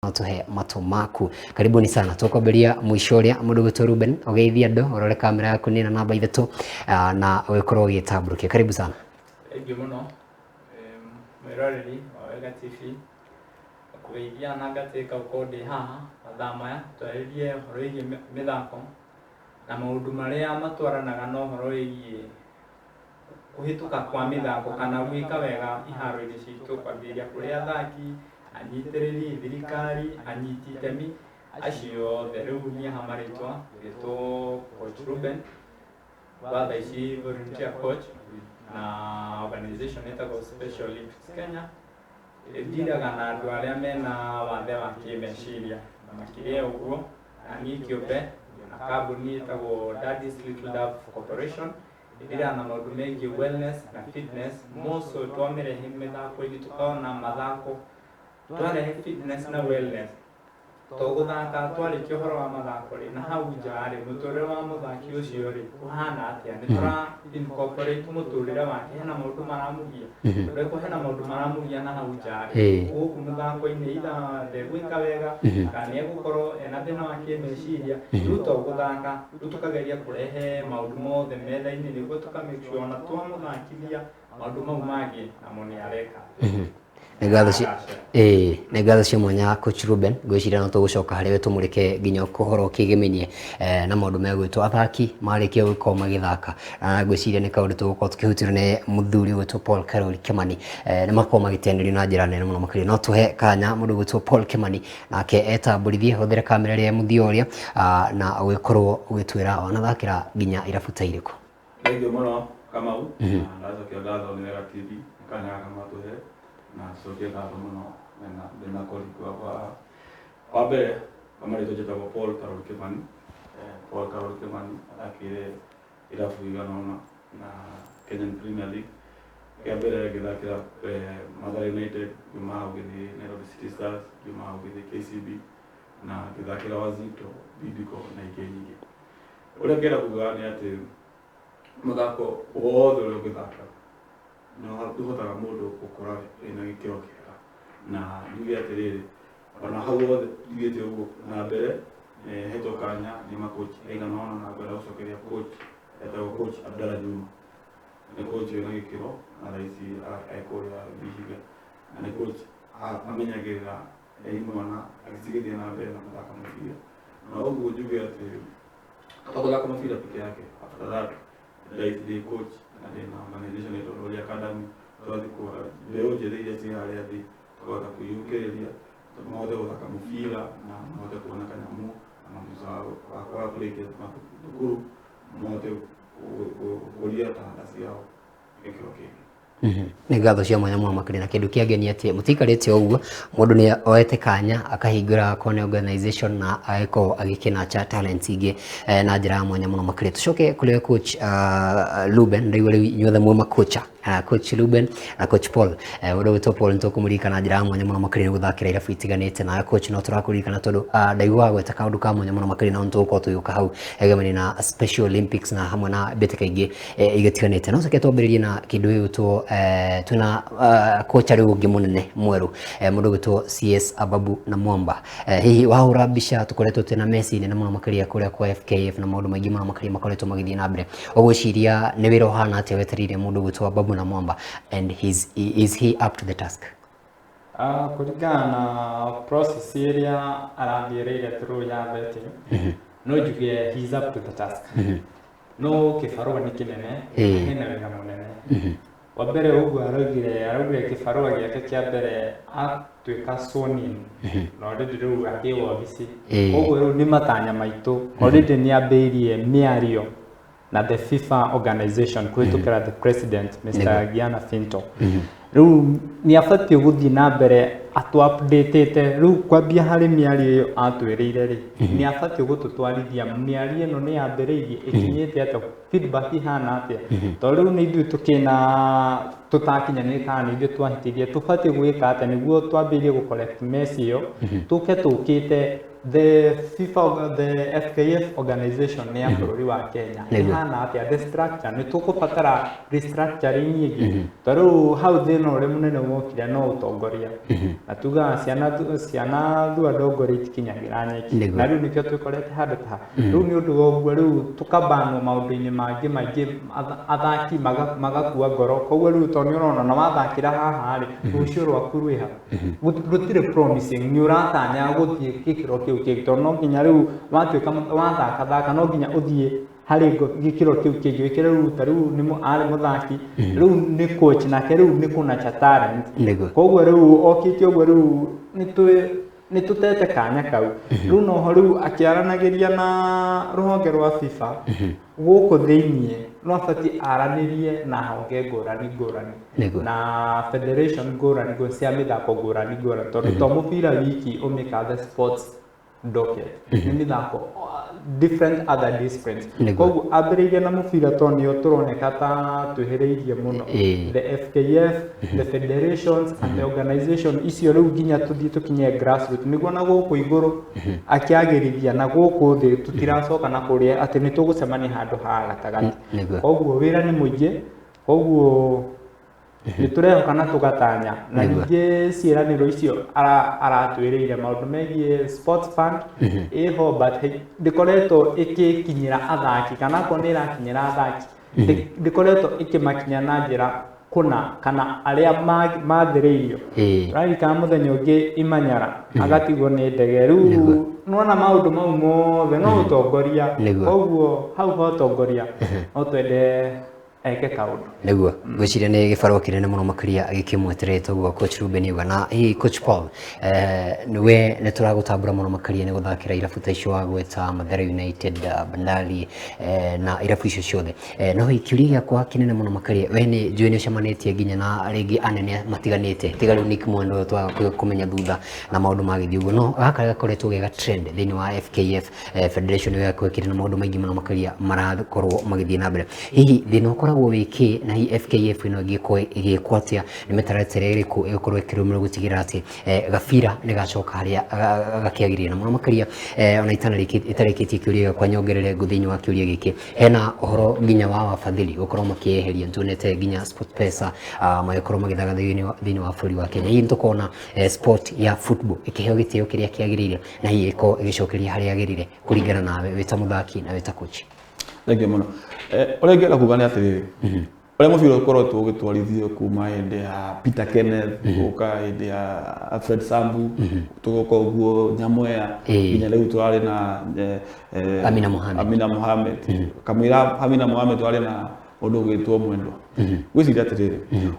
Tuhe matũ maku. Karibuni sana. Tũkwambĩrĩria mũico ũrĩa mũndũ gwĩtwo Ruben, ũgeithie andũ, ũrore kamera yaku nĩ na namba 3 na ũgĩkorwo ũgĩtambũrũkia. Karibu sana. Thengiũ mũno, mwĩroreri wa Wega TV, kũgeithia na ngatĩka gũkorwo ndĩ haha mathaa maya twarĩrie ũhoro wĩgiĩ mĩthako na maũndũ marĩa matwaranaga na ũhoro wĩgiĩ kũhĩtũka kwa mĩthako kana gwĩka wega iharo-inĩ citũ, kwambĩrĩria kũrĩ athaki, anyitĩrĩri, thirikari, anyiti itemi acio othe. Rĩu niĩ haha marĩtwa ngĩtwo Coach Ruben, gwa thaa ici volunteer coach na organization ĩtagwo Special Olympics Kenya. Ndiraga na andũ arĩa mena wathe wa kĩmeciria, na makĩria ya ũguo na niĩ kĩũmbe na kambuni ĩtagwo Daddy's Little Dove Corporation, ĩndiraga na maũndũ megiĩ wellness na fitness. More so twamĩrehe mĩthako-inĩ, tũkona mathako twarehe fitness na wellness, to gũthaka twarĩkia ũhoro wa mathako rĩ, na hau nja rĩ, mũtũrĩre wa mũthaki ũcio rĩ, ũhana atĩa? Nĩ tũra incorporate mũtũrĩre wake, hena maũndũ maramũgia, tondũ hena maũndũ maramũgia na hau nja rĩ, gũkũ mũthako-inĩ either ndegwĩka wega kana nĩ egũkorwo ena thĩna wa kĩmeciria. Rĩu to gũthaka, rĩu tũkageria kũrehe maũndũ mothe metha-inĩ nĩguo tũka make sure ona twamũthakithia, maũndũ mau mangĩ namo nĩ areka. Nĩ ngatho cia ĩĩ, nĩ ngatho cia mwanya, Coach Ruben. Ngwĩciria no tũgũcoka harĩ we tũmũrĩke nginya ũhoro kĩgĩmĩnie na maũndũ megwĩtwo athaki marĩkia gũkorwo magĩthaka, na ngwĩciria nĩ kaũndũ tũgũkorwo tũkĩhutĩrwo nĩ mũthuri ũgwĩtwo Paul Karuri Kimani. Nĩ makorwo magĩteanĩrio na njĩra nene mũno makĩria. No tũhe kanya mũndũ ũgwĩtwo Paul Kimani nake etambũrithie, hũthĩre kamera ĩrĩa mũthia ũrĩa na ũgĩkorwo ũgĩtwĩra wanathakĩra nginya irabu ta irĩkũ. Thengiũ mũno, Kamau, na ndacokia ngatho nĩ Wega TV nĩ kanya gaka matũhe, na tucokie ngatho mũno mena ndĩna colleague wakwa haha. Wa mbere kwa marĩtwa njĩtagwo Paul Karuri Kimani. Paul Karuri Kimani athakĩire irabu igana ũna na Kenyan Premier League. Kĩa mbere ngĩthakĩra Mathare United, ngiuma hau ngĩthiĩ Nairobi City Stars, ngiuma hau ngĩthiĩ KCB na ngĩthakĩra Wazito, Bidco na ingĩ nyingĩ. Ũrĩa ngĩenda kuga nĩ atĩ mũthako wothe ũrĩa ũngĩthaka nĩ ũhotaga mũndũ gũkũra wĩna gĩkĩro kĩega, na njuge atĩrĩrĩ, ona hau hothe njugĩte ũguo na mbere hetwo kanya nĩ makochi aigana ũna, na ngwenda gũcokeria coach etagwo Coach Abdalla Juma. Nĩ coach wĩna gĩkĩro na thaa ici e kũrĩa Vihiga, na nĩ coach amenyagĩrĩra imwana cigĩthiĩ na mbere na gũthaka mũbira. Na ũguo njuge atĩ to gũthaka mũbira peke yake, after that thaa ici ndĩ coach na ndĩna organization ĩtagwo Rori Academy. Tũrathiĩ mbeũ njĩthĩ iria ciĩ harĩa thĩ, tũkahota kwĩyũkĩrĩria mahote gũthaka mũbira na mahote kuona kanyamũ, na thutha wa kwaga kũrĩkia thukuru mahote gũkũria taranda ciao gĩkĩro kĩngĩ. Nĩ ngatho cia mwanya mũno makĩria, na kĩndũ kĩangenia atĩ mũtiikarĩte o ũguo, mũndũ nĩ oete kanya akahingũra kone organization na agĩkorwo agĩkĩnacha talents ingĩ na njĩra ya mwanya mũno makĩria. Tũcoke kũrĩ Coach Ruben. Ndaigua rĩu inyuothe mwĩ makocha, Coach Ruben na Coach Paul. Ũndũ wĩtwo Paul nĩ tũkũmũririkana na njĩra ya mwanya mũno makĩria nĩ gũthakĩra irabu itiganĩte, nawe coach no tũrakũririkana tondũ ndaiguaga gweta kaũndũ ka mwanya mũno makĩria, na nĩ tũgũkorwo tũgĩũka hau egemania na Special Olympics na hamwe na mbĩtĩka ingĩ igĩtiganĩte. No coke twambĩrĩrie na kĩndũ gĩgwĩtwo twĩna kocha rĩu ũngĩ mũnene mwerũ, mũndũ ũgwĩtwo CS Ababu na Mwamba. Hihi wahũra mbica, tũkoretwo twĩna meci nene mũno makĩria kũrĩa kwa FKF na maũndũ maingĩ mũno makĩria makoretwo magĩthiĩ na mbere, ũgwĩciria nĩ wĩra ũhana atĩa wetereire mũndũ ũgwĩtwo Ababu na Mwamba, and is he up to the task? Kũringana na process ĩrĩa arathiĩrĩire through ya vetting, no njuge he is up to the task, no kĩbarũa nĩ kĩnene. Hena wĩra mũnene. Wa mbere ũguo araugire kĩbarũa gĩake kĩa mbere atuĩka sworn in na already rĩu akĩ wabici. Koguo rĩu nĩ matanya maitũ, already nĩ ambĩrĩirie mĩario na the FIFA organization kũhĩtũkĩra the president, Mr. Gianna Finto. Rĩu nĩ abatiĩ gũthiĩ na mbere atũ update-ĩte. Rĩu kwambia harĩ mĩario ĩyo atwĩrĩire rĩ, nĩ abatiĩ gũtũtwarithia mĩario ĩno nĩ yambĩrĩirie, ĩkinyĩte atĩa, feedback ihana atĩa, tondũ rĩu nĩ ithuĩ tũkĩna tũtakinyanĩire kana nĩ ithuĩ twahĩtĩtie, tũbatiĩ gwĩka atĩa nĩguo twambĩrĩrie gũ correct mess ĩyo tũke tũkĩte. The FIFA, the FKF organization nĩ ya bũrũri wa Kenya. Ĩhana atĩa the structure? Nĩ tũkũbatara restructuring ĩngĩ, tondũ rĩu hau thĩna ũrĩa mũnene wokire no ũtongoria. Na tugaga ciana thua ndongore itikinyagĩra nyeki. Nĩguo. Na rĩu nĩkĩo twĩkorete handũ ta rĩu nĩ ũndũ wa ũguo rĩu tũkabanwo maũndũ-inĩ mangĩ maingĩ, athaki magakua ngoro. Koguo rĩu tondũ nĩ ũrona na wathakĩra haha rĩ, rũciũ rwaku rwĩha rũtirĩ promising, nĩ ũratanya gũthiĩ gĩkĩro kĩu kĩngĩ, tondũ no nginya rĩu watuĩka wathakathaka no nginya ũthiĩ harĩ gĩkĩro kĩu kĩngĩ wĩkĩre rĩu ta rĩu nĩ arĩ mũthaki, rĩu nĩ coach nake rĩu nĩ kũnacha talent. Nĩguo. Koguo rĩu okĩte ũguo rĩu nĩ tũtete kanya kau. Rĩu noho rĩu akĩaranagĩria na rũhonge rwa FIFA gũkũ thĩiniĩ no abatiĩ aranĩrie na honge ngũrani ngũrani Nĩguo. na federation ngũrani ngũrani cia mĩthako ngũrani ngũrani, tondũ to mũbira wiki ũmĩka the sports docket nĩ mĩthako different other disciplines. Nĩguo. Koguo ambĩrĩirie na mũbira tondũ nĩo tũroneka ta twĩhĩrĩirie mũno. The FKF, the federations and the organization icio rĩu nginya tũthiĩ tũkinye grassroots nĩguo na gũkũ igũrũ akĩagĩrithia na gũkũ thĩ tũtiracoka na kũrĩa atĩ nĩ tũgũcemania handũ ha gatagatĩ. Nĩguo. Koguo wĩra nĩ mũingĩ, koguo nĩ tũrehoka na tũgatanya na Nĩguo. ningĩ ciĩranĩro icio aratwĩrĩire maũndũ megiĩ sports fund ĩho, but ndĩkoretwo ĩgĩkinyĩra athaki, kana akorwo nĩ ĩrakinyĩra athaki ndĩkoretwo ĩkĩmakinya na njĩra kũna kana arĩa mathĩrĩirio. Ũraririkana mũthenya ũngĩ Imanyara agatigwo nĩ ndege rĩu nĩwona maũndũ mau mothe no ũtongoria. Nĩguo. Koguo hau ha ũtongoria no twende eke kaũndũ. Nĩguo, ngwĩciria nĩ gĩbarũa kĩnene mũno makĩria gĩkĩmweterete ũguo coach Ruben auga. Na hihi coach Paul, nĩwe nĩ tũragũtambũra mũno makĩria nĩ gũthakĩra irabu ta icio wagweta Mathare United, Bandari, na irabu icio ciothe. No hihi kĩũria gĩakwa kĩnene mũno makĩria, we nĩ njũĩ nĩ ũcemanĩtie nginya na rĩngĩ anene matiganĩte, tiga rĩu Nick Mwendwa ũyũ twaga kũmenya thutha na maũndũ magĩthiĩ ũguo, no gaka gakoretwo ge ga trend thĩinĩ wa FKF, federation ĩyo yaku ĩkĩrĩ na maũndũ maingĩ mũno makĩria marakorwo magĩthiĩ na mbere. Hihi thĩna ũkoragwo wĩ kĩ, na hihi FKF ĩno ĩngĩkorwo ĩgĩkwo atĩa, nĩ mĩtaratara ĩrĩkũ ĩgũkorwo ĩkĩrũmĩrĩrwo gũtigĩrĩra atĩ gabira nĩ gacoka harĩa gakĩagĩrĩire? Na mũno makĩria, ona itarĩkĩtie kĩũria gĩakwa nyongerere ngũ thĩinĩ wa kĩũria gĩkĩ, hena ũhoro nginya wa wafadhili gũkorwo makĩeheria, nĩtuonete nginya SportPesa magĩkorwo magĩthaga thĩinĩ wa bũrũri wa Kenya. Hihi nĩtũkona sport ya football ĩkĩheo gĩtĩo kĩrĩa kĩagĩrĩire, na hihi ĩkorwo ĩgĩcokeria harĩa yagĩrĩire kũringana nawe wĩ ta mũthaki na wĩ ta coach? Thank you mũno. Ũrĩa ingĩenda kuga nĩ atĩrĩrĩ, ũrĩa mũbira ũkoretwo ũgĩtwarithio kuma hĩndĩ ya Peter Kenneth gũka hĩndĩ ya Alfred Sambu, tũgoka ũguo Nyamweya, nginya rĩu tũrarĩ na Amina Mohamed. Amina Mohamed. Kamũira Amina Mohamed tũrarĩ na ũndũ ũgwĩtwo Mwendwa. Ngwĩciria atĩrĩrĩ,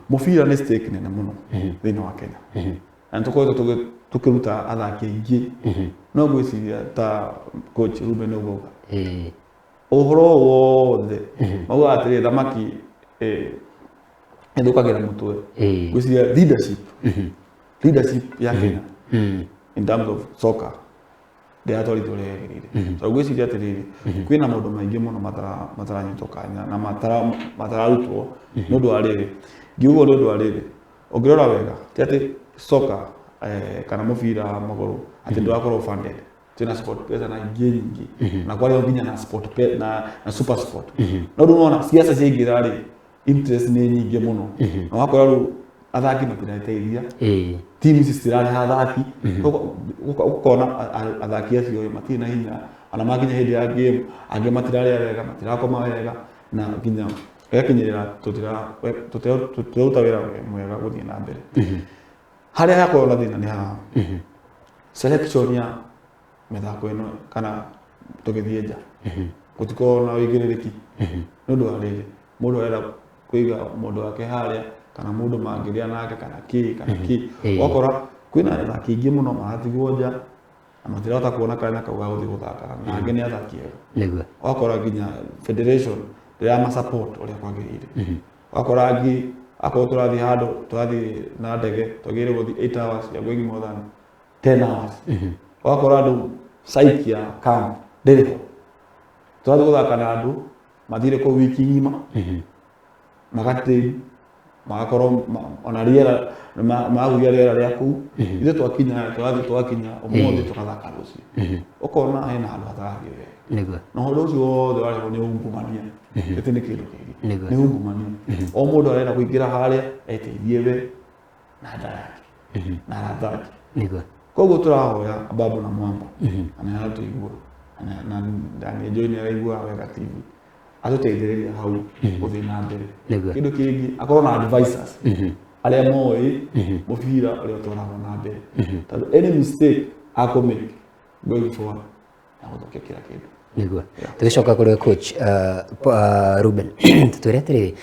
mũbira nĩ stake nene mũno thĩinĩ wa Kenya, na nĩ tũkoretwo tũkĩruta athaki aingĩ, no ngwĩciria ta coach Ruben ũguo auga, ũhoro wothe maugaga atĩrĩrĩ, thamaki ĩthũkagĩra mũtwe. Ngwĩciria leadership ya Kenya in terms of soccer ndĩratwarithio ũrĩa yagĩrĩire. So ngwĩciria atĩrĩrĩ, kwĩna maũndũ maingĩ mũno mataranyitwo kanya na matararutwo nĩ ũndũ wa rĩrĩ. Ngiuga nĩ ũndũ wa rĩrĩ, ũngĩrora wega ti atĩ soccer kana mũbira wa magũrũ atĩ ndũrakorwo funded, twĩna SportPesa na ingĩ nyingĩ, na kwarĩ nginya na sport na super sport, no rĩu nona siasa ciaingĩra rĩ, interest nĩ nyingĩ mũno, na wakora rĩu athaki matirateithia, team ici citirarĩha athaki. Ũkona athaki acio matirĩ na hinya, ona makinya hĩndĩ ya game angĩ matirarĩa wega, matirakoma wega, na nginya ĩgakinyĩrĩra tũtiraruta wĩra mwega gũthiĩ na mbere. Harĩa hakorwo na thĩna nĩ haha selection ya mĩthako ĩno, kana tũgĩthiĩ nja gũtikoragwo na ũigĩrĩrĩki nĩ ũndũ wa rĩrĩ, mũndũ arenda kũiga mũndũ wake harĩa kana mũndũ mangĩrĩa nake kana kĩ kana kĩ. Ũgakora kwĩna athaki aingĩ mũno maratigwo nja na matirahota kuona kanya kau ga gũthiĩ gũthaka, na angĩ nĩ athaki ega. Ũgakora nginya federation ndĩrama support ũrĩa kwagĩrĩire. Ũgakora angĩ akorwo tũrathiĩ handũ, tũrathiĩ na ndege, twagĩrĩire gũthiĩ 8 hours, we are going more than 10 hours. Ũgakora andũ psyche ya camp ndĩrĩ ho, tũrathiĩ gũthaka na andũ mathire kũu wiki ng'ima, magatrain, magakorwo ona rĩera mahuria rĩera rĩa kũu. Ithuĩ twakinya, tũrathiĩ twakinya ũmũthĩ tũgathaka rũciũ, ũkona hena handũ hatarathiĩ wega. Na ũndũ ũcio wothe warehwo nĩ ungumania, ĩtĩ nĩ kĩndũ kĩngĩ, nĩ ungumania. O mũndũ arenda kũingĩra harĩa eteithie we na nda yake. Na arathaki. Koguo tũrahoya Ababu na Mwamba, na nĩ aratũigua na nĩ njũĩ nĩ araigua Wega TV, atũteithĩrĩria hau gũthiĩ na mbere. Kĩndũ kĩngĩ, akorwo na advisors arĩa moĩ mũbira ũrĩa ũtwaragwo na mbere, tondũ any mistake akũmake going forward agũthũkia kila kĩndũ. Nĩguo tũgĩcoka kũrĩ coach Ruben, tũtwĩre atĩrĩrĩ,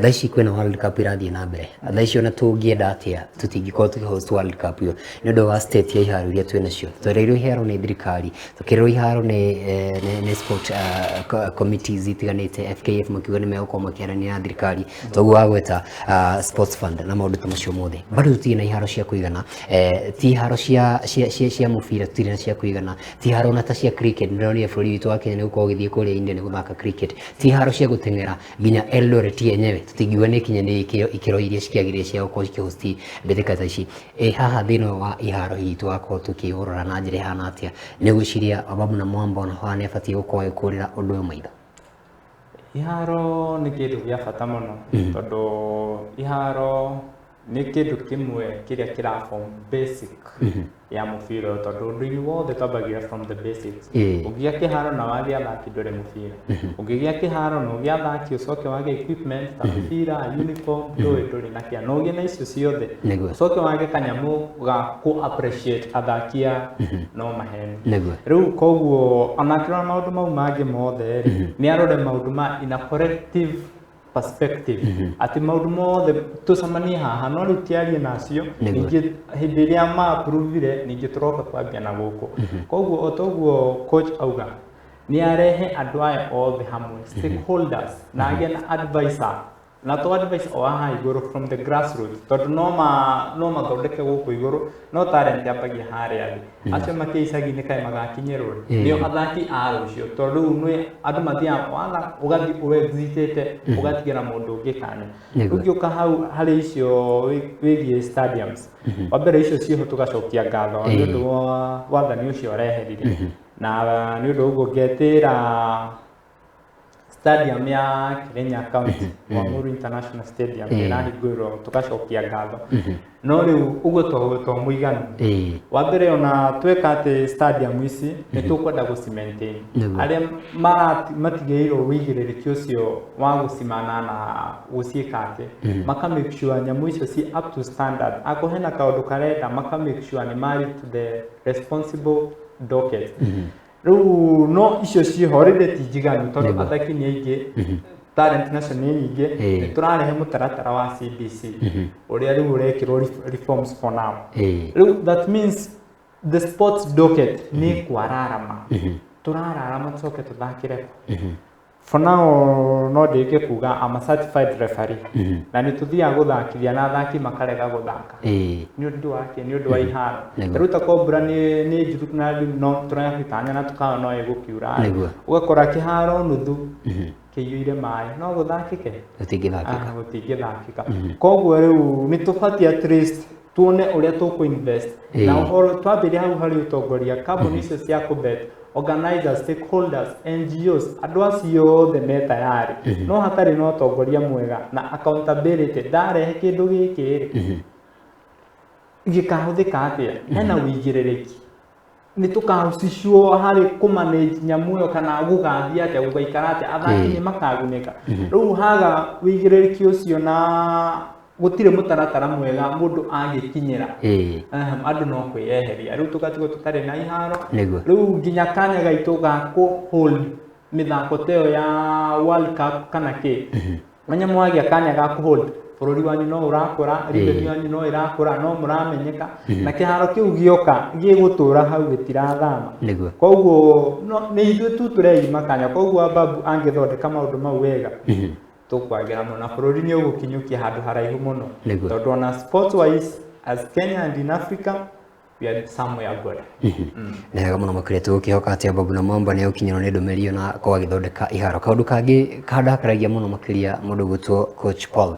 thaa ici kwĩna World Cup ĩrathiĩ na mbere. Thaa ici ona tũngĩenda atĩa tũtingĩkorwo tũkĩhost World Cup ĩyo nĩ ũndũ wa state ya iharo iria twĩ nacio. Twereirwo iharo nĩ thirikari, tũkĩrĩrwo iharo nĩ sport committees itiganĩte, FKF makiuga nĩ megũkorwo makĩaranĩria na thirikari, toguo wagweta sports fund na maũndũ ta macio mothe, bado tũtirĩ na iharo cia kũigana. Ti iharo cia mũbira tũtirĩ na cia kũigana, ti iharo ona ta cia cricket. Ndĩronire bũrũri witũ wa Kenya nĩ gũkorwo ũgĩthiĩ kũrĩa India nĩ gũthaka cricket. Ti iharo cia gũteng'era, nginya Eldoret yenyewe tũtingiuga nĩ kinyanĩirie ikĩro iria cikĩagĩrĩire cia gũkorwo cikĩhosti mbĩtĩka ta ici. Haha thĩna ũyũ wa iharo hihi tũgakorwo tũkĩũrora na njĩra ĩhana atĩa? Nĩ gwĩciria Ababu na Mwamba ona haha nĩ abatiĩ gũkorwo agĩkũrĩra ũndũ ũyũ maitho. Iharo nĩ kĩndũ gĩa bata mũno, tondũ iharo nĩ kĩndũ kĩmwe kĩrĩa kĩra form basic ya mũbira ũyũ, tondũ ũndũ-inĩ wothe twambagia from the basics. Ũngĩgĩa kĩharo na wage athaki, ndũrĩ mũbira. Ũngĩgĩa kĩharo na ũgĩe athaki, ũcoke wage equipment ta mũbira, uniform, ndũĩ ndũrĩ na kĩa na ũgĩe na icio ciothe, ũcoke wage kanyamũ ga kũ appreciate athaki a no maheni. Rĩu koguo ona akĩrora maũndũ mau mangĩ mothe rĩ, nĩ arore maũndũ ma in a collective perspective, atĩ maũndũ mothe tũcemanie haha, no rĩu tiarie nacio. Ningĩ hĩndĩ ĩrĩa ma approvire, ningĩ tũroka kwambia na gũkũ. Koguo o toguo coach auga, nĩ arehe andũ aya othe hamwe, stakeholders, na agĩe na advisor, na to advice o haha igũrũ, from the grassroots, tondũ no mathondeke gũkũ igũrũ, no talent yambagia harĩa thĩ. Acio makĩ icagi-inĩ kaĩ magakinyĩrwo rĩ? Nĩo athaki a rũciũ, tondũ rĩu nĩ andũ mathiaga watha ũgathiĩ ũexitĩte ũgatigĩra mũndũ ũngĩ kanya. Ũngĩũka hau harĩ icio wĩgiĩ stadiums, wa mbere icio ciĩho tũgacokia ngatho nĩ ũndũ wa wathani ũcio ũreherire, na nĩ ũndũ ũguo ngetĩra stadium ya Kenya County, Wang'uru International Stadium, ĩrahingũrwo, tũgacokia ngatho. No rĩu ũguo to mũiganu. Wa mbere, ona tweka atĩ stadium ici nĩ tũkwenda gũci maintain. Arĩa matigĩrĩirwo wĩigĩrĩrĩki ũcio wa gũcimana na gũciĩka atĩ maka make sure nyamũ icio ci up to standard, akorwo hena kaũndũ karenda, maka make sure nĩ marĩ to the responsible docket. Rĩu no icio ciĩho already ti njiganu, tondũ athaki nĩ aingĩ, talent nacio nĩ nyingĩ. Nĩ tũrarehe mũtaratara wa CBC ũrĩa rĩu ũrekĩrwo reforms for now. Rĩu that means the sports docket nĩ kwararama, tũrararama tũcoke tũthakĩre kũ. For now no ndĩke kuga I'm a certified referee, na nĩ tũthiaga gũthakithia na athaki makarega gũthaka. Nĩ ũndũ wa kĩ? Nĩ ũndũ wa iharo. Rĩu ta ko mbura nĩ njuru na rĩu no tũragĩtanya na tũkaona no ĩgũkiura, ũgakora kĩharo nuthu kĩiyũire maĩ, no gũthakĩke? Gũtingĩthakĩka. Ah, gũtingĩthakĩka. Koguo rĩu nĩ tũbatiĩ at least tuone ũrĩa tũkũ invest na ũhoro twambĩrĩria hau harĩ ũtongoria, kambuni icio cia kũbet, organizers, stakeholders, NGOs, andũ acio othe me tayari, no hatarĩ na ũtongoria mwega na accountability, ndarehe kĩndũ gĩkĩ rĩ, gĩkahũthĩka atĩa? Hena wĩigĩrĩrĩki nĩ tũkahusishwo harĩ kũmanage nyamũ ĩyo, kana gũgathiĩ atĩa, gũgaikara atĩa, athaki nĩ makagunĩka? Rĩu haga wĩigĩrĩrĩki ũcio na gũtirĩ mũtaratara mwega mũndũ angĩkinyĩra, andũ no kwĩyeheria. Rĩu tũgatigwo tũtarĩ na iharo. Rĩu nginya kanya gaitũ ga kũ hold mĩthako ta ĩyo ya World Cup kana kĩ, menya mwagĩa kanya ga kũ hold, bũrũri wanyu no ũrakũra, revenue yanyu no ĩrakũra, no mũramenyeka, na kĩharo kĩu gĩoka gĩgũtũra hau, gĩtirathama. Koguo no nĩ ithuĩ tu tũreima kanya. Koguo Ababu angĩthondeka maũndũ mau wega, tũkwagĩra mũno na bũrũri nĩ ũgũkinyũkia handũ haraihu mũno, tondũ ona sports wise as Kenya and in Africa. We are somewhere good. Nĩ wega mũno makĩria, tũgũkĩhoka atĩ Ababu na Mwamba nĩ egũkinyĩrwo nĩ ndũmĩrĩri ĩyo na akorwo agĩthondeka iharo. Kaũndũ kangĩ kandakaragia mũno makĩria mũndũ ũgwĩtwo Coach Paul,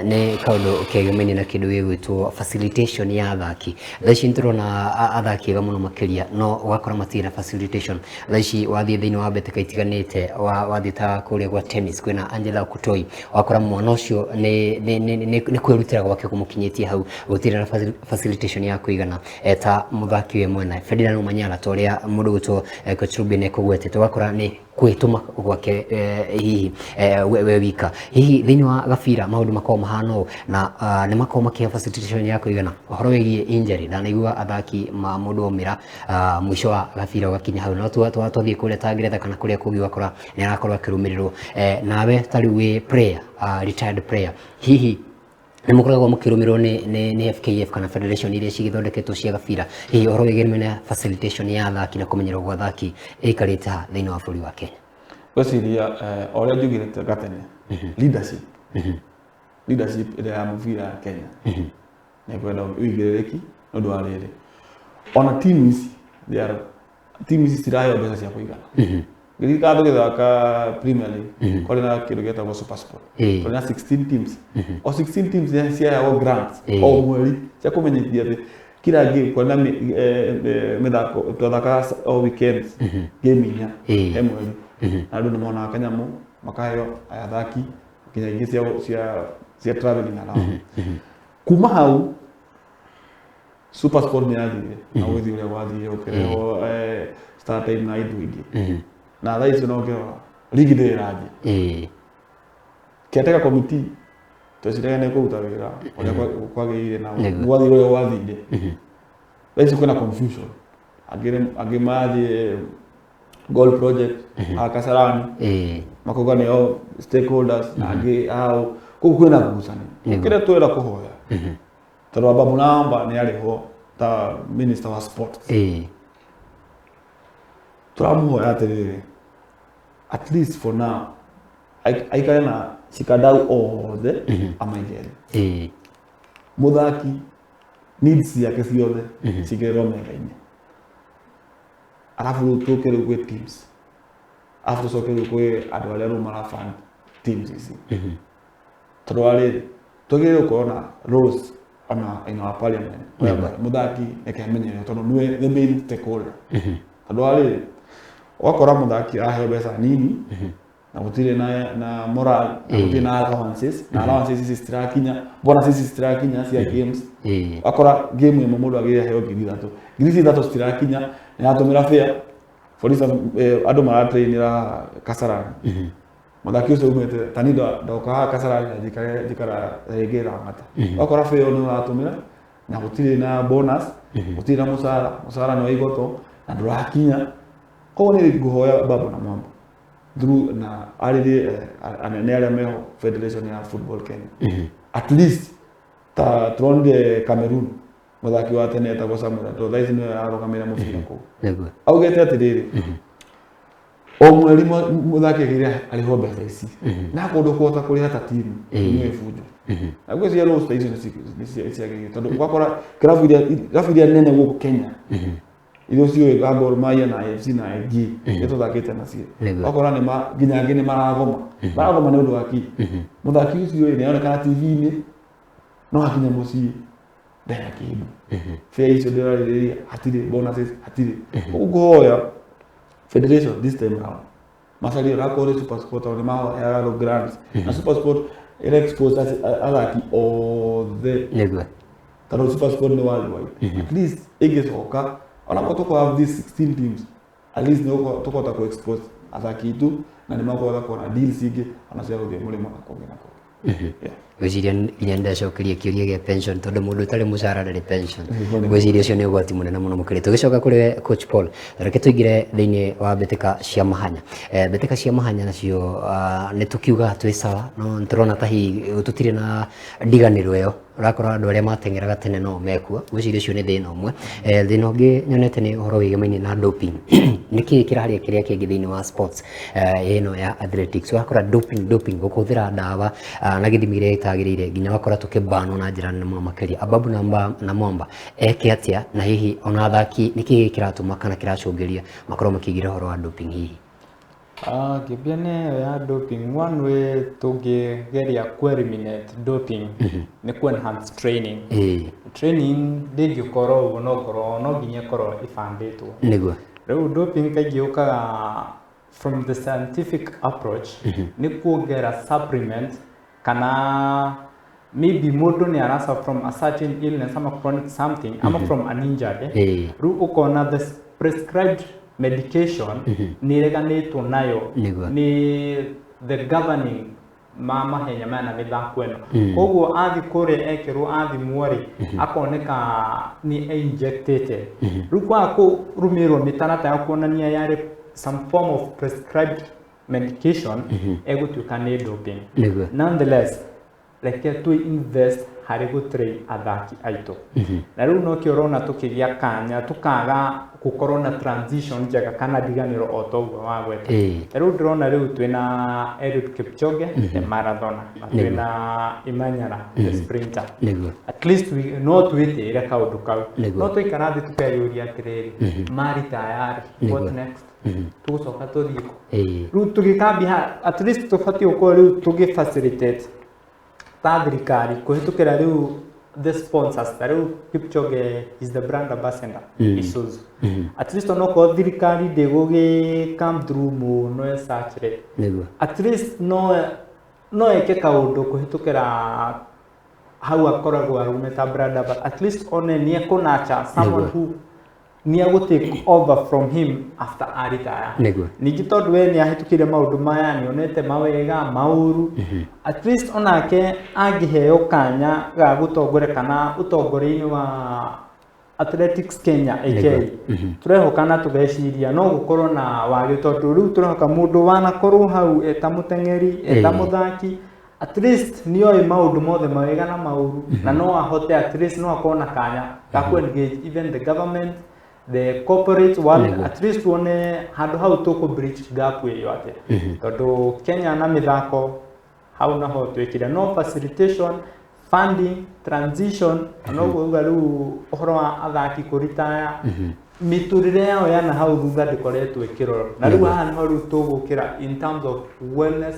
nĩ kaũndũ kegemainie na kĩndũ gĩgwĩtwo facilitation ya athaki. Thaa ici nĩtũrona athaki ega mũno makĩria, no ũgakora matirĩ na facilitation. Thaa ici wathiĩ thĩinĩ wa mbĩtĩka itiganĩte, wathiĩ ta kũrĩa gwa tennis kwĩna Angela Okutoi, wakora mwana ũcio nĩ kwĩrutĩra gwake kũmũkinyĩtie hau, gũtirĩ na facilitation ya kũigana. Ta mũthaki we mwena Ferdinand Omanyala, ta ũrĩa mũndũ ũgwĩtwo Coach Ruben ekũgwetete, ũgakora nĩ kwĩtũma gwake, hihi we wika. Hihi thĩinĩ wa gabira maũndũ makoragwo mahana ũũ na nĩ makoragwo makĩheo facilitation ya kũigana? Ũhoro wĩgiĩ injury, ndanaigua athaki ma mũndũ aumĩra, mũico wa gabira ũgakinya hau, no twathiĩ kũrĩa ta Ngeretha kana kũrĩa kũngĩ ũgakora nĩ arakorwo akĩrũmĩrĩrwo. Nawe ta rĩu wĩ player, retired player, hihi nĩ mũkoragwo mũkĩrũmĩrĩrwo nĩ FKF kana federation iria cigĩthondeketwo cia gabira? Hihi ũhoro wĩgiĩ na facilitation ya athaki na kũmenyerwo gwa athaki ĩikarĩte ha thĩinĩ wa bũrũri wa Kenya? Ngwĩciria o ũrĩa njugire gatene, leadership ĩrĩa ya mũbira ya Kenya nĩ kwenda ũigĩrĩrĩki, nĩ ũndũ wa rĩrĩ, ona team ici, they are team ici ciraheo mbeca cia kũigana. Ngĩririkana tũgĩthaka Premier League, kwarĩ na kĩndũ gĩetagwo Super Sport. Kwarĩ na 16 teams, o 16 teams nĩ ciaheagwo grants o mweri cia kũmenyithia atĩ kila game kwarĩ na mĩthako twathakaga o weekends, game 4 he mweri, na andũ nĩ monaga kanyamũ makaheo athaki, nginya ingĩ cia traveling around. Kuma hau Super Sport nĩ yathire na gũgĩthiĩ ũrĩa gwathire, gũkĩrehwo Star Time na indo ingĩ, na thaa icio no ũkĩrora ligi ndĩrĩ ĩranjia. Caretaker committee tweciragia nĩ kũruta wĩra ũrĩa kwagĩrĩire na gwathire ũrĩa gwathire. Thaa ici kwĩna confusion, angĩ marathiĩ goal project a Kasarani, makauga nĩo stakeholders, na angĩ hau koguo kwĩna ngucanio. Kĩrĩa twĩra kũhoya, tondũ Ababu Namba nĩ arĩ ho ta minister wa sports, tũramũhoya atĩrĩrĩ, at least for now aikare na cikadau othe amaige thĩ. Mũthaki needs ciake ciothe cigĩrĩrwo metha-inĩ, arabu rĩu tũke rĩu gwĩ teams, arabu tũcoke rĩu kwĩ andũ arĩa rĩu marafund teams ici, tondũ wa rĩrĩ twagĩrĩirwo gũkorwo na rules ona in our parliament whereby mũthaki reke amenyerwo, tondũ nĩwe the main stakeholder, tondũ wa rĩrĩ ũgakora mũthaki aheo mbeca nini na gũtirĩ na moral, na gũtirĩ na allowances, na allowances ici citirakinya, bonuses ici citirakinya cia games. Wakora game ĩmwe mũndũ agĩrĩire aheo 3,000, ngiri ici ithatũ citirakinya, nĩ aratũmĩra fare. For instance, andũ maratrainĩra Kasarani, mũthaki ũcio umĩte tani ndoka haha Kasarani na njikare njikara rĩngĩ Lang'ata, wakora fare ĩyo nĩ ũratũmĩra na gũtirĩ na bonus, gũtirĩ na mũcara, mũcara nĩ wa igoto na ndũrakinya. Koguo nĩ ngũhoya Babu na Mwamba through na arĩrie anene arĩa meho Federation ya Football Kenya, at least ta turonire Cameroon, mũthaki wa tene etagwo Samuel Eto'o, thaa ici nĩwe ararũgamĩrĩra mũbira kũu, augĩte atĩrĩrĩ, o mweri mũthaki agĩrĩire arĩhwo mbeca ici, na akorwo ndũkũhota kũrĩha ta timu nĩ bunjo. Na ngwĩciria rules ta icio nĩ ciagĩrĩire, tondũ ũgakora kĩrabu iria nene gũkũ Kenya, iria ciũĩ ga Gor Mahia na AFC na AG iria tũthakĩte nacio, ũgakora nĩ nginya angĩ nĩ maragoma nĩ ũndũ wa kĩ? Mũthaki ũcio ĩ nĩ aronekana TV-inĩ, no akinya mũciĩ ndarĩ kĩndũ, fare icio ndĩrarĩrĩria hatirĩ, bonuses hatirĩ. Koguo ngũhoya federation this time round macarie onakorwo nĩ Super Sport, tondũ nĩ maheaga grants, na Super Sport ĩra expose athaki othe, tondũ Super Sport nĩ worldwide. At least ĩngĩcoka, onakorwo tũkũ have these 16 teams, at least nĩ tũkũhota kũ expose athaki itũ na nĩ makũhota kuona deals ingĩ ona cia gũthiĩ mũrĩmo na kũngĩ na kũngĩ. Yeah. Ngwĩciria nginya nĩndacokeria kĩũria gĩa pension, tondũ mũndũ ũtarĩ mũcara ndarĩ pension. Ngwĩciria ũcio nĩ ũgwati mũnene mũno makĩria. Tũgĩcoka kũrĩ we Coach Paul, reke tũingĩre thĩinĩ wa mbĩtĩka cia mahanya. Mbĩtĩka cia mahanya nacio, nĩ tũkiugaga twĩ sawa, no nĩ tũrona ta hihi tũtirĩ na ndiganĩro ĩyo. Ũrakora andũ arĩa mateng'eraga tene no mekuo. Ngwĩciria ũcio nĩ thĩna ũmwe. Thĩna ũngĩ nyonete nĩ ũhoro wĩgemaine na doping. Nĩkĩ kĩraria kĩrĩa kĩngĩ thĩinĩ wa sports ĩno ya athletics? Ũgakora doping, doping, gũkũhũthĩra ndawa na gĩthimi kĩrĩa gĩtagĩrĩire, nginya ũgakora tũkĩbanwo na njĩra nene mũno makĩria. Ababu na Mwamba eke atĩa, na hihi ona athaki nĩkĩ kĩratũma kana kĩracũngĩria makorwo makĩingĩra ũhoro wa doping hihi? Ngĩambia nĩ ĩyo ya doping, one way tũngĩgeria ku eliminate doping nĩ ku enhance training. Training ndĩngĩkorwo ũguo, no ngorwo no nginya ĩkorwo ĩbandĩtwo. Rĩu doping kaingĩ yũkaga from the scientific approach, nĩ kuongera supplement kana maybe mũndũ nĩ arasuffer from a certain illness ama chronic something ama from an injury. Rĩu ũkona the prescribed medication nĩ ĩreganĩtwo nayo nĩ the governing ma mahenya maya na mĩthako ĩno. Koguo athiĩ kũrĩa ekĩrwo athimwo rĩ, akoneka nĩ einjectĩte. Rĩu kwaga kũrũmĩrĩrwo mĩtaratara ya kuonania yarĩ some form of prescribed medication, ĩgũtuĩka nĩ doping. Nonetheless, reke tũ invest harĩ gũtrain athaki aitũ, na rĩu nokĩo ũrona tũkĩgĩa kanya tũkaga gũkorwo na transition njega kana ndiganĩro o ta ũguo wagweta. Rĩu ndĩrona rĩu twĩna Eliud Kipchoge the marathoner na twĩna Imanyara the sprinter. At least no twĩtĩĩre kaũndũ kau. No twaikara thĩ tũkeyũria atĩrĩrĩ, maritayarĩ, what next? Tũgũcoka tũthiĩ kũ? Rĩu tũgĩkambia, at least tũbatiĩ gũkorwo rĩu tũgĩ facilitate ta thirikari kũhĩtũkĩra rĩu the sponsors. Ta rĩu Kipchoge is the brand ambassador Isuzu. At least onokorwo thirikari ndĩgũgĩ come through mũno ĩ search rĩ, at least no ĩke kaũndũ kũhĩtũkĩra hau akoragwo arũme ta brand ambassador. At least one nĩ ekũnurture someone who nĩ egũ take over from him after aritaya. Ningĩ tondũ we nĩ ahĩtũkĩire maũndũ maya, nĩ onete mawega maũru, at least onake angĩheo kanya ga gũtongoria kana ũtongoria-inĩ wa Athletics Kenya, AK, tũrehoka na tũgeciria no gũkorwo na wagĩ, tondũ rĩu tũrehoka mũndũ wanakorwo hau eta mũteng'eri, eta mũthaki, at least nĩ oĩ maũndũ mothe mawega na maũru, na no ahote, at least no akorwo na kanya ga ku engage even the government, the corporate world. At least wone handũ hau tũkũ bridge gap ĩyo atĩa, tondũ Kenya na mĩthako hau naho twĩkire no facilitation, funding, transition, na noguo uga rĩu ũhoro wa athaki kũritaya, mĩtũrĩre yao ya na hau thutha ndĩkoretwo ĩkĩrorwo, na rĩu haha nĩho rĩu tũgũkĩra in terms of wellness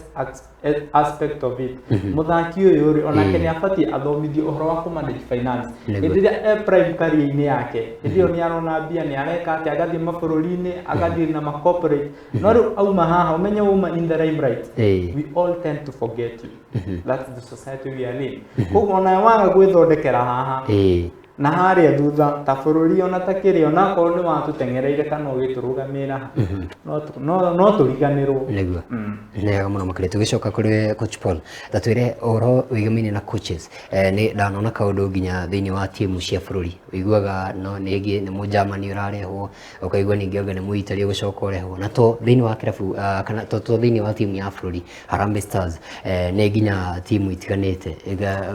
aspect of it. Mũthaki ũyũ rĩ, onake nĩ abatiĩ athomithio ũhoro wa kũ manage finance. Hĩndĩ ĩrĩa e prime career-inĩ yake, hĩndĩ ĩyo nĩ arona mbia, nĩ areka atĩ agathiĩ mabũrũri-inĩ, agathiĩ na ma corporate, no rĩu auma haha, ũmenye wauma in the limelight, we all tend to forget you. That's the society we are in. Koguo ona waga gwĩthondekera haha na harĩa thutha ta bũrũri, ona ta kĩrĩa, onakorwo nĩ watũteng'ereire kana ũgĩtũrũgamĩra, no tũriganĩrwo. Nĩ wega mũno makĩria. Tũgĩcoka kũrĩ Coach Paul, ta twĩre ũhoro wĩgamaine na coaches. Nĩ ndanona kaũndũ nginya thĩinĩ wa timu cia bũrũri, ũiguaga no nĩngĩ nĩ mũnjamani ũrarehwo, ũkaigua ningĩ anga nĩ mũitari ũgũcoka ũrehwo, na to thĩinĩ wa kĩrabu kana to thĩinĩ wa timu ya bũrũri Harambee Stars, nĩ nginya timu itiganĩte.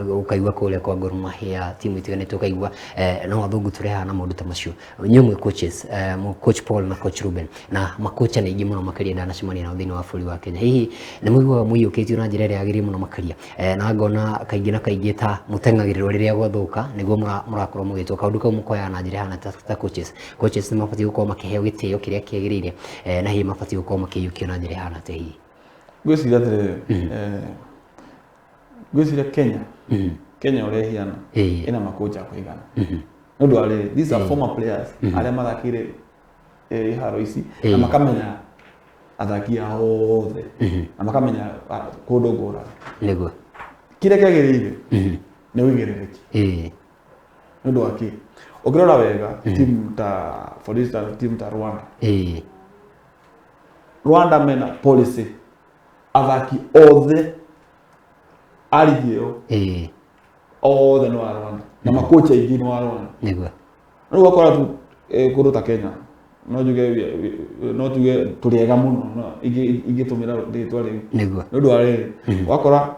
Ũkaigua kũrĩa kwa Gor Mahia timu itiganĩte, ũkaigua no athũngũ tũrehaga na maũndũ ta macio. Inyuĩ mwĩ coaches, Coach Paul na Coach Ruben, na makocha nĩ aingĩ mũno makĩria ndanacemania nao thĩinĩ wa bũrũri wa Kenya, hihi nĩ mũiguaga mũiyũkĩtio na njĩra ĩrĩa yagĩrĩire mũno makĩria? Na ngona kaingĩ na kaingĩ ta mũteng'agĩrĩrwo rĩrĩa gwathũka nĩguo mũrakorwo mũgĩtwo. Kaũndũ kau mũkoyaga na njĩra ĩhana ta coaches? Coaches nĩ mabatiĩ gũkorwo makĩheo gĩtĩo kĩrĩa kĩagĩrĩire, na hihi mabatiĩ gũkorwo makĩiyũkio na njĩra ĩhana atĩa hihi? Ngwĩciria atĩrĩrĩ, ngwĩciria Kenya ũrĩa ĩhiana, ĩna makocha a kũigana, nĩ ũndũ wa rĩrĩ, these are former players arĩa mathakire iharo ici na makamenya athaki ao othe na makamenya kũndũ ngũrani. Kĩrĩa kĩagĩrĩire nĩ ũigĩrĩrĩki. Nĩ ũndũ wa kĩ? Ũngĩrora wega timu ta, for instance, timu ta Rwanda, Rwanda mena policy athaki othe a ligi ĩyo othe nĩ wa Rwanda na makocha aingĩ nĩ wa Rwanda. Rĩu ũgakora tu kũndũ ta Kenya no njuge, no tuge tũrĩ ega mũno, no ingĩtũmĩra rĩtwa rĩu. Nĩ ũndũ wa rĩrĩ, ũgakora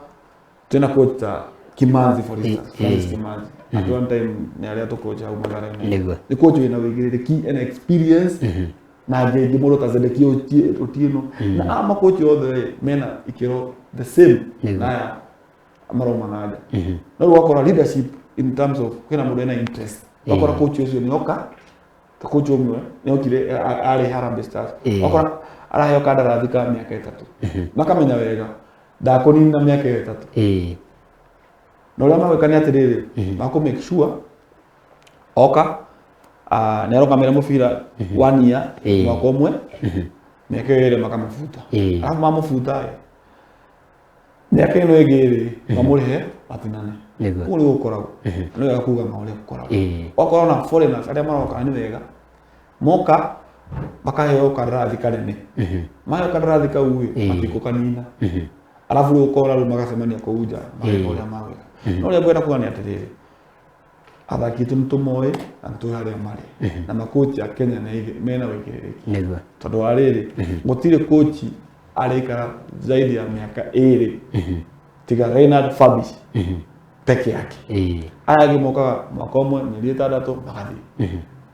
twĩna coach ta Kimanzi, for instance, Francis Kimanzi at one time nĩ arĩa tũkocha hau Mathare-inĩ. Nĩguo. Nĩ coach wĩna wĩigĩrĩrĩki and experience, na angĩ aingĩ mũndũ ta Zedekia Otieno, na aya makochi othe rĩ, mena ikĩro the same Nĩguo. na aya marauma na nja. No rĩu ũgakora leadership in terms of kwĩna mũndũ ena interest, ũgakora coach ũcio nĩ oka, ta coach ũmwe nĩ okire arĩ Harambee Stars, ũgakora araheo kandarathi ka mĩaka 3, makamenya wega ndakũnina mĩaka ĩyo 3. Na ũrĩa magwĩka nĩ atĩrĩrĩ, makũ make sure oka nĩ arũgamĩra mũbira one year, mwaka ũmwe, mĩaka ĩyo 2 makamũbuta. Arabu mamũbuta ĩ, mĩaka ĩno ĩngĩ rĩ, mamũrĩhe matinane. Nĩguo. Ũguo nĩguo gũkoragwo. Nĩ wega kuga ma ũrĩa gũkoragwo. Okorwo na foreigners arĩa maroka nĩ wega moka makaheo kandarathi kanene, maheo kandarathi kau ĩ, matikũkanina. Arabu rĩu ũkora rĩu magacemania kũu nja mageka ũrĩa magwĩka. No ũrĩa ngwenda kuga nĩ atĩrĩrĩ, athaki aitũ nĩ tũmoĩ na nĩ tũĩ harĩa marĩ, na makochi a Kenya mena wĩigĩrĩrĩki. Nĩguo. Tondũ wa rĩrĩ, gũtirĩ kochi arĩikara zaidi ya mĩaka 2 tiga Reinhard Fabish peke yake. Aya angĩ mokaga mwaka ũmwe, mĩeri 6, magathiĩ.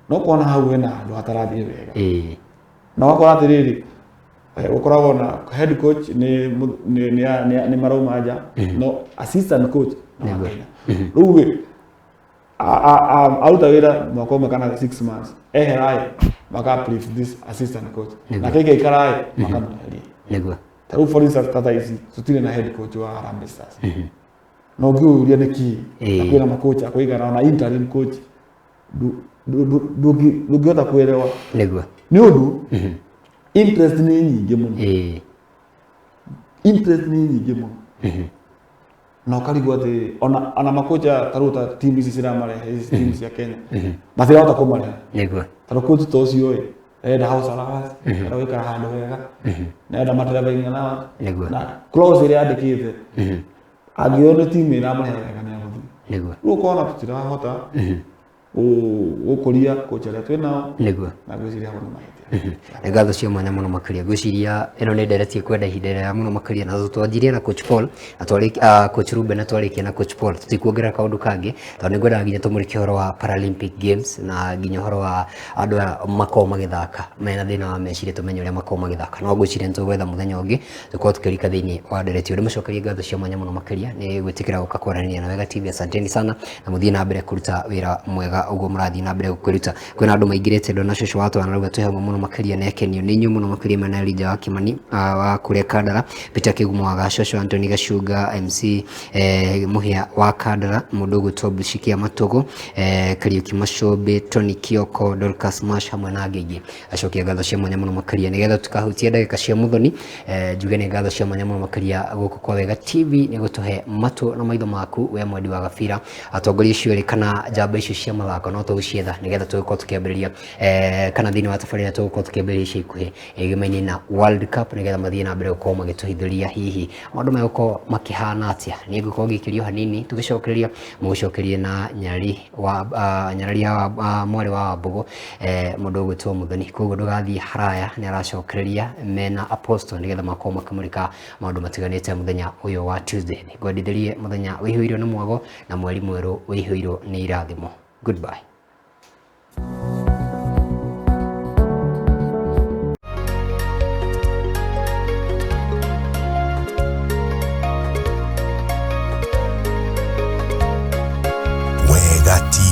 No kuona hau hena handũ hatarathiĩ wega. Na wakora atĩrĩrĩ, gũkoragwo na head coach nĩ marauma nja, no assistant coach nĩ wa Kenya. Rĩu rĩ, aruta wĩra mwaka ũmwe kana 6 months, ehera ĩ, maka brief this assistant coach, na kĩngĩikara ĩ, makamweheria. Nĩguo. Ta rĩu for instance, ta thaa ici tũtirĩ na head coach wa Harambee Stars, na ũngĩũria nĩ kĩ, na kwĩna makocha akũigana ona interim coach, ndũngĩhota kuelewa. Nĩguo. Nĩ ũndũ interest nĩ nyingĩ mũno. Interest nĩ nyingĩ mũno, na ũkarigwo atĩ ona makocha ta rĩu ta team ici ciramarehe, ici team cia Kenya matirahota kũmarehe. Nĩguo. Tondũ coach ta ũcio ĩ, arenda house allowance, arenda gũikara handũ hega, nĩarenda ma travelling allowance. Nĩguo. Na clause ĩrĩa yandĩkĩte, angĩona nĩ team ĩramũrĩha wega nĩ egũthiĩ. Nĩguo. Rĩu ũkona tũtirahota gũkũria coach arĩa twĩ nao. Nĩguo. Na ngwĩciria hau nĩ mahĩtia. Nĩ ngatho cia mwanya mũno makĩria. Ngwĩciria ĩno nĩ ndereti ĩkwenda ihinda iraya mũno makĩria, na twanjirie na coach Paul na coach Ruben na twarĩkia na coach Paul. Tũtikuongerera kaũndũ kangĩ tondũ nĩ ngwendaga nginya tũmũrĩke ũhoro wa Paralympic Games na nginya ũhoro wa andũ aya makoragwo magĩthaka mena thĩna wa meciria, tũmenye ũrĩa makoragwo magĩthaka. No ngwĩciria nĩ tũgwetha mũthenya ũngĩ tũkorwo tũkĩrika thĩinĩ wa ndereti ĩyo. Ndĩmũcokerie ngatho cia mwanya mũno makĩria nĩ gwĩtĩkĩra gũka kwaranĩria na Wega TV. Asanteni sana, na mũthiĩ na mbere kũruta wĩra mwega ũguo mũrathiĩ na mbere gũkĩruta. Kwĩna andũ maingĩrĩte, ndona cũcũ wa twana rauga twĩ hamwe mũno makĩria, nĩ akenio nĩ inyuĩ mũno makĩria, mena Elijah wa Kimani wa kũrĩa Kandara, Peter Kĩgumo wa Gacocũ, Anthony Gacunga, MC Mũhĩa wa Kandara, mũndũ ũgwĩtwo Bushikia Matũgũ, Kariũki Macũmbĩ, Tony Kioko, Dorcas Mash hamwe na angĩ aingĩ. Acokia ngatho cia mwanya mũno makĩria nĩgetha tũkahutia ndagĩka cia mũthoni, njuge nĩ ngatho cia mwanya mũno makĩria gũkũ kwa Wega TV nĩ gũtũhe matũ na maitho maku we mwendi wa gabira. Atongoria acio erĩ kana njamba icio cia mathako no tũgũcietha nĩgetha tũgĩkorwo tũkĩambĩrĩria kana thĩinĩ wa tabarĩra tũgũkorwo tũkĩambĩrĩria ica ikuhĩ ĩgĩmaine na World Cup nĩgetha mathiĩ na mbere gũkorwo magĩtũhithũria hihi maũndũ megũkorwo makĩhana atĩa. Niĩ ngũkorwo ngĩikĩrio hanini, tũgĩcokereria mũgũcokerie na nyarari wa nyarari ya mwarĩ wa Wambũgũ, mũndũ ũgwĩtwo Mũthoni. Koguo ndũgathiĩ haraya, nĩ aracokereria mena Apostle nĩgetha makorwo makĩmũrĩka maũndũ matiganĩte mũthenya ũyũ wa Tuesday. Ngwendithĩrie mũthenya wĩihũirwo nĩ mwago na mweri mwerũ wĩihũirwo nĩ irathimo. Goodbye. Wega TV.